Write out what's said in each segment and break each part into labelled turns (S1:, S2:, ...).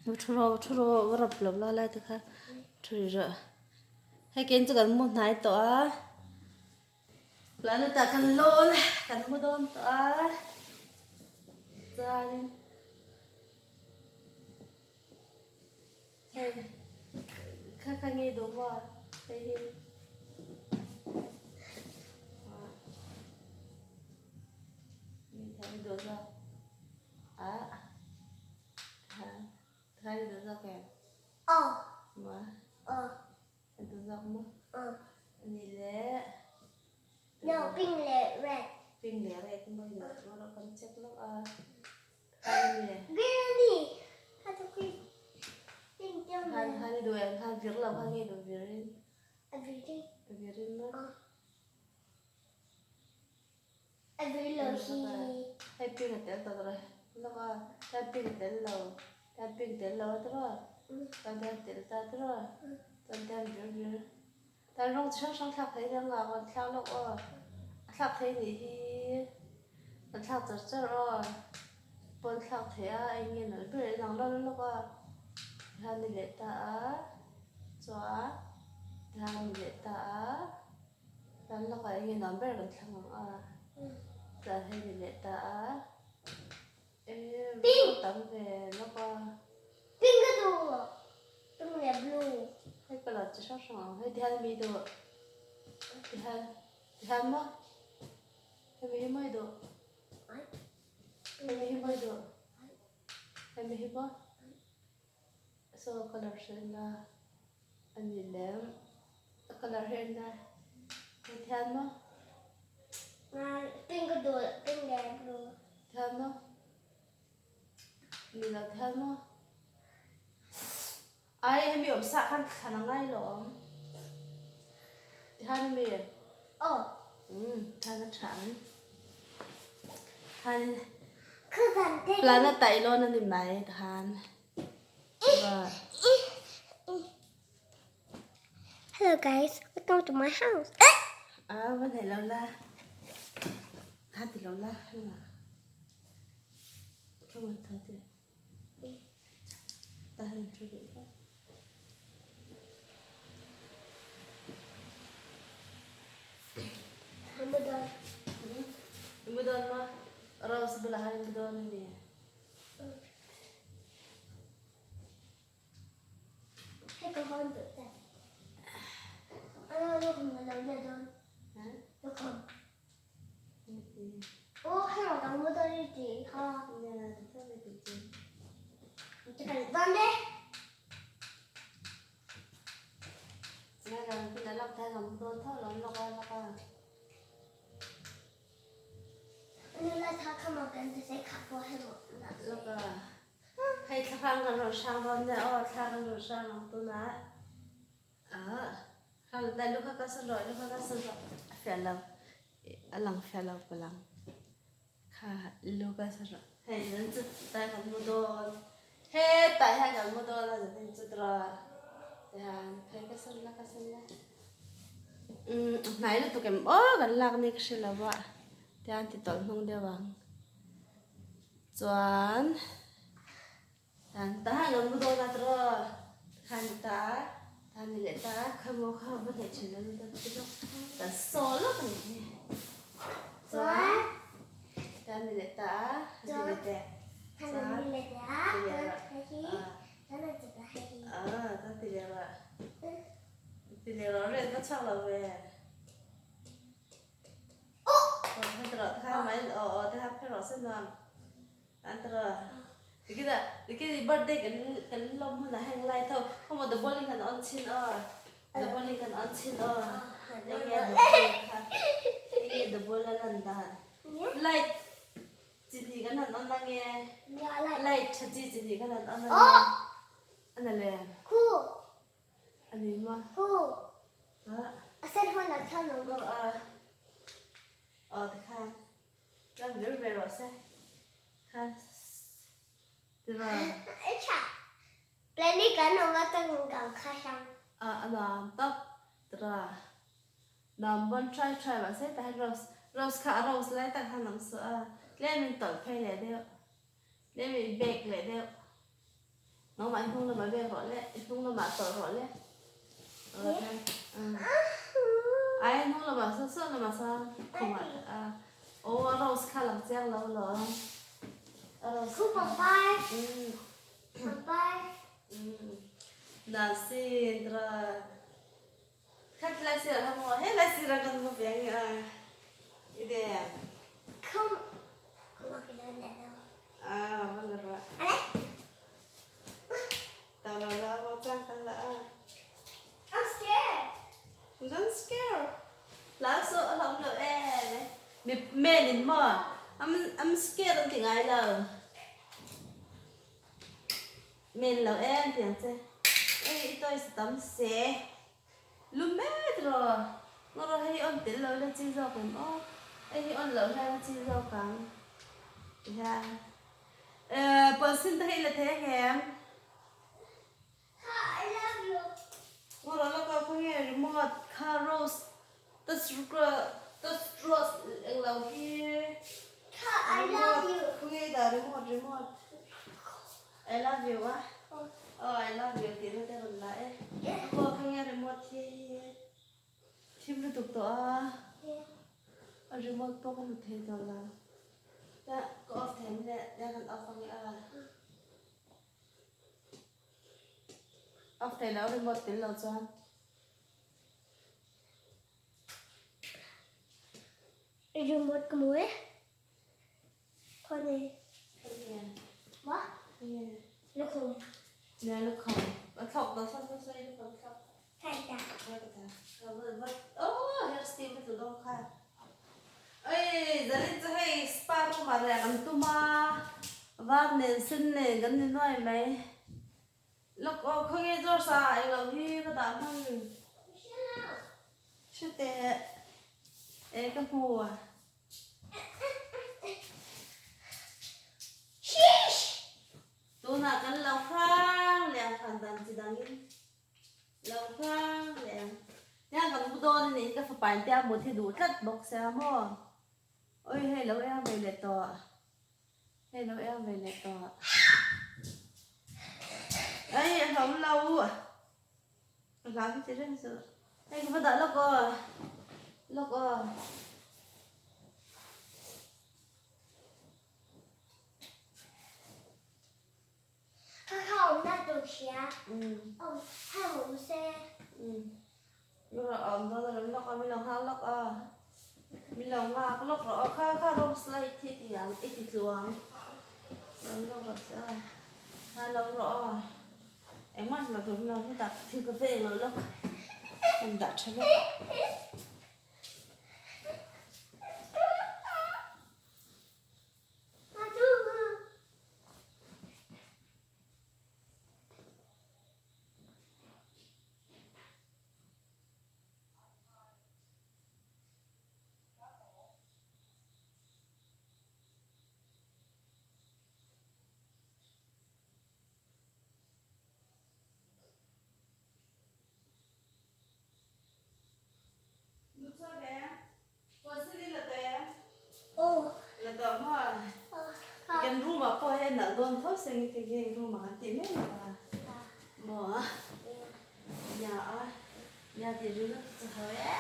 S1: Thu rawh thu rawh va rap lo la lai te kha thu rih rawh. Hei kein chu kan mu hnai tawh a. Planet ah kan lawn kan mu dawn tawh a. Chuanin hei kha kha nge duh maw hei hi. Mi duh zawk a. Kha i duh zawk em?
S2: Aw.
S1: Maw?
S2: Aw.
S1: I duh zawk maw?
S2: Aw.
S1: Anih leh.
S2: No, pink leh red.
S1: Pink leh red maw i duh chu kan check lawk a. Kha i ni.
S2: Green a ni. Kha chu green. Pink deuh
S1: mai. Khan i duh em? Khan vir lo kha nge i duh virin?
S2: A virin.
S1: A virin maw?
S2: Aw. A vir lo hi.
S1: Hei pink a tel tawh tawh lawk a, hei pink a tel lo, hei pink tel lo a tawh a, chuan hei tel ta tawh a, chuan hei vir vir. Tan rawng chi hrang hrang thlak thei nia nga kan thlak lawk aw, a thlak thei nih hi kan thlak char char aw, pawn thlak thei a eng nge nalh ber inang lawk lawk a, tihian ni leh ta a, chuan tihian ni leh ta a. Kan lakah eng nge nuam ber kan thlang ang a, chuan hei ni leh ta a, e tam ve lawk a.
S2: Pink ka duh, pink leh blue.
S1: Hei colour chi hrang hrang ang, hei tihian mi duh, tihian tihian maw, hemi hi maw i duh, hemi hi maw i duh, hemi hi maw, saw colour hrilhna. A ni lem a colour hi en a hei thian maw
S2: Pink ka duh pink leh blue
S1: thian maw ni lo thian maw ai hemi awm sa khan thlan a ngai lo awm tihian mi
S2: aw
S1: umm thian a tha ang khan plan a taih lawn a ni mai tikhan.
S2: Hello guys, welcome to my house.
S1: Ah, van hei lo la. Tha ti lo la. Come on, tha ti. Ta han thu bi.
S2: Mudon.
S1: Mudon ma. Rose bula han mudon ni.
S2: Hei ka hawn duh ta. Ano lukhum ka lo la dawn. Lukhum. Oh, hei ka mu dawn i ti kha. Dawn de.
S1: Hei thlahrang kan rawn hrang dawn nia aw thla kan rawn hrang ang tunah ah hrang dai lu kha ka san rawh lu kha ka san rawh a fiah lo a lang fiah lo palang kha lu ka san rawh hei zan chu tai kan mu dawn hetah hian kan mu dawn a zan chu tawh tihian phei ka san la ka san la umm hnai lutuk em aw kan lak ni ka hre lo a tihian ti tawlh hnung deuh ang. Chuan tan ta han awm dawn a tawh khan ta ta ni leh ta kha maw kha va hnaih thin a ta ti lawk ta saw lawk a ni hi chuan ta ni leh ta ti leh te
S2: chuan ti leh
S1: a ta ti leh rawh ti leh rawh red va chhuak lo ve. Birthday kan kan lawm hunah heng lai tho khawmaw the bowling kan on chhin aw the bowling kan on chhin aw enge the ball kha enge the ball a lan dan light chi hnih kan han on ange light tha chi chi hnih kan han on ange a na le A ni maw?
S2: A sen hman ah chuan awm.
S1: Aw tikhan tlang ber ber rawh se. Khan tiva.
S2: Ai tha. Plani kan awm a tang gang kha hrang.
S1: A a nuam tawp tira. Nuam bon try try mahse tah hian rose rose kha a rose lai tak khan awm suh a. Tlem in tawlh phei leh deuh. Tlem in bake leh deuh. Nangmah i hnung lamah vek rawh le, i hnung lamah tawlh rawh le. Ai hnung lamah saw saw lamah sawn khumah a aw a rose kha lang chiang lo lawm. A rose.
S2: Khu pangpar. Pangpar.
S1: Nasin tra. Khat lai sirah khan maw he lai sirah kan va veng a i den.
S2: Khum khum a kilo le lo.
S1: A va la ra. Ta la la ma chang kan la a.
S2: I'm scared.
S1: Don't scare. La so a hlawm lo e. Mi men in maw I'm I'm scared an ti ngai lo. Men lo em tiang che. Ei i toys a tam se. Lu met rawh. Ngaw rawh hei on tel lo ila chi zawk em aw. Hei hi on loh hian a chi zawk ang. Tihian. Eh puansin te hi i la thei angem?
S2: Kha I love you.
S1: Ngaw rawh lawk a khawnge remote kha rose touch touch rose englo hi.
S2: Kha I love you.
S1: Khawnge i dah remote remote. I love you a aw I love you tih na te rawn la e aw kha nge remote hi thim lutuk tawh a a remote pawh ka hmu thei tawh lo ta ka off thei ang le nia kan off ang e a off thei lo remote tel lo chuan.
S2: Remote ka hmu e. Khawnge? Maw? Lukhum.
S1: Nia lukhum. A thlawk dawn saw saw saw i lukhum thlawk.
S2: Kai ta.
S1: Kai ta. Ka va va oh hair steam ka tlu dawn kha. Oi zanin chu hei spa room ah riah kan tum a var nen sen nen kan ni nuai mai. Lawk aw khawnge George a englo hi ka dah hman. Hre teh e ka hmu a. Tunah kan lo hrang leh ang khan dan chi dangin lo hrang leh ang. Tiang kan mu dawn a nih ka fapa in tia mut hi duh tlat bawk sia maw. Oi hei lo eng ve leh tawh. Hei lo eng ve leh tawh. Ei a hlawm lo. Ka hlau hi ti reng chu. Hei ka va dah lawk aw. Lawk aw.
S2: Ka kha awmna tur hria. Awm hei awm se.
S1: Rawh awm dawn alawm lawk a, min lo nghak lawk a. Min lo nghak lawk rawh aw. Kha kha rose light hi ti ang i ti tluang. Awm lawk rawh che a. Kha lo rawh aw. Engmah hna tur lo hetah thil ka ve lo lawk an dah tha vek. Kan room ah pawh hian nalh dawn tho se nge nge room ah kan tih mai lo a maw a nia a nia tih ringawt chu ho e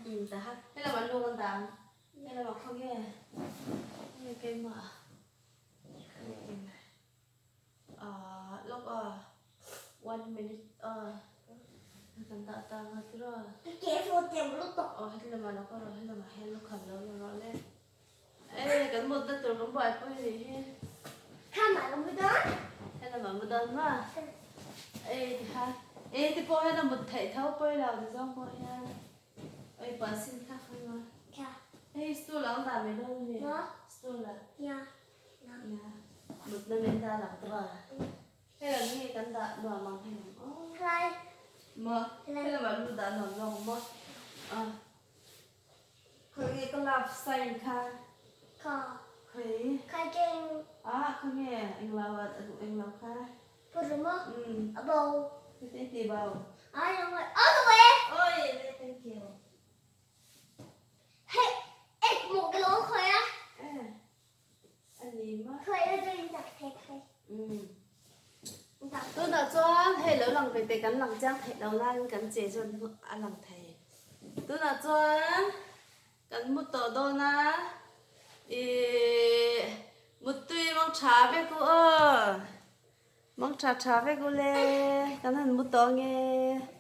S1: in ta ha helama lu kan dah ang. Hei lamah khaw nge nge keimah ah lawk a one minute a kan dah ta anga tiraw aw heti lamah lo ka rawh heti lamah hian lukham lo la rawh le ei kan mutna tur kan buaipui anih hi hei lamah mu dawn maw ei tikhan ei te pawh hian a mut theih tho pawi lo ti zawng pawh hian. Oi pa sin kha kha nga.
S2: Kha.
S1: Hei stool ang dah mai dawn mi.
S2: Ma.
S1: Stool a.
S2: Ya.
S1: Ya. Mut na min dah lang tura. Hei lam hi kan dah nuam ang hei lam. Oh.
S2: Helai.
S1: Ma. Hei lam ah lu dah nuam zawk maw. Ah. Khawnge ka love sign kha.
S2: Kha.
S1: Khawi.
S2: Kha keng.
S1: Ah khawnge englo ah englo kha.
S2: Pu maw? A bo.
S1: Heti ti bo.
S2: Ai nang oi all the way.
S1: Oi le thank you.
S2: Hey, ek mo ka lo khoi a.
S1: Eh. Ani ma.
S2: Khoi a join tak thek.
S1: Tunah chuan hei lo lang ve teh kan lang chiang theih lo laiin kan che chuan a lang thei. Tunah chuan kan mu tawh dawn a, ihh muttui mang tha vek u aw, mang tha tha vek u le, kan han mu tawh ange.